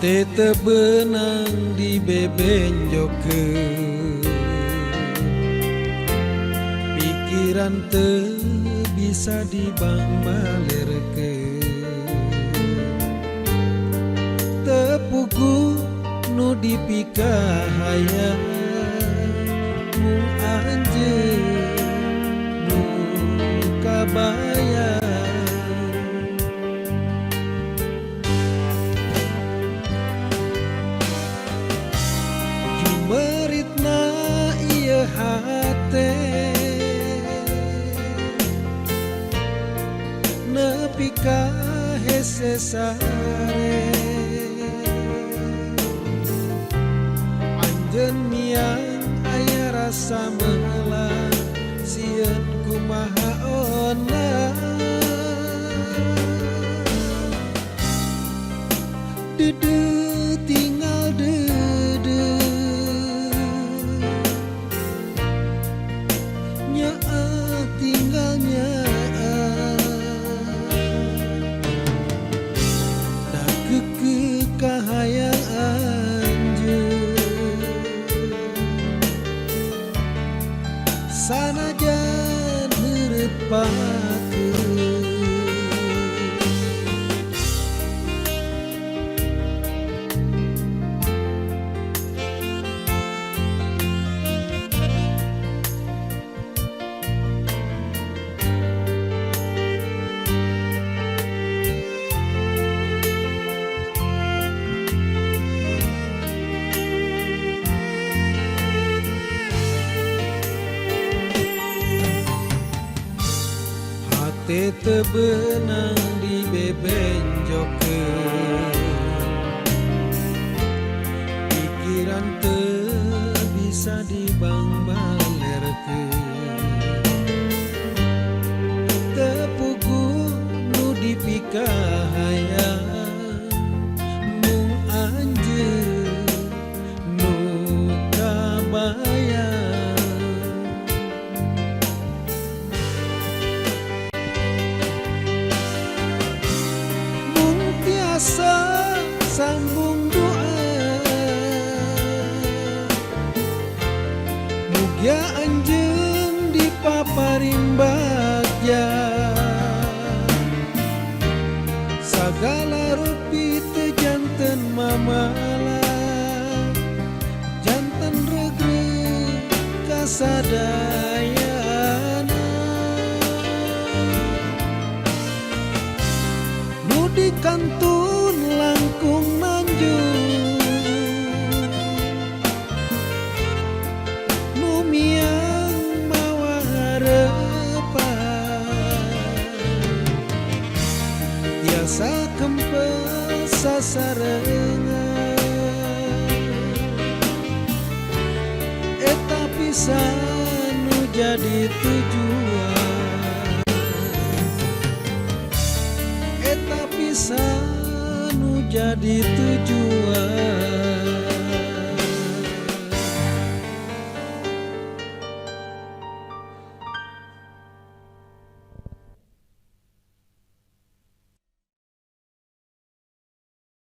Hate teu beunang dibebenjokeun, pikiran teu bisa dibangbalerkeun. Teu puguh nu dipikahayang, mung anjeun nu kabayang. Jumeritna ieu hate nepi ka hese sare. Anjeun miang aya rasa melah, sieun kumaha ona. Deudeuh tinggal deudeuh, nyaah tinggal nyaah. Da keukeuh kahayang anjeun, sanajan heureut pakeun. Hate teu beunang dibebenjokeun, pikiran teu bisa dibangbalerkeun. Teu puguh nu dipikahayang, mung anjeun nu kabayang. Mung tiasa sambung doa, mugia anjeun dipaparin bagja. Sagala rupi teu janten mamala, janten regreg kasadayana. Nu dikantun langkung nanjung, nu miang mawa harepan. Tiasa kempes sasarengan, eta pisan nu jadi tujuan. Eta pisan nu jadi tujuan.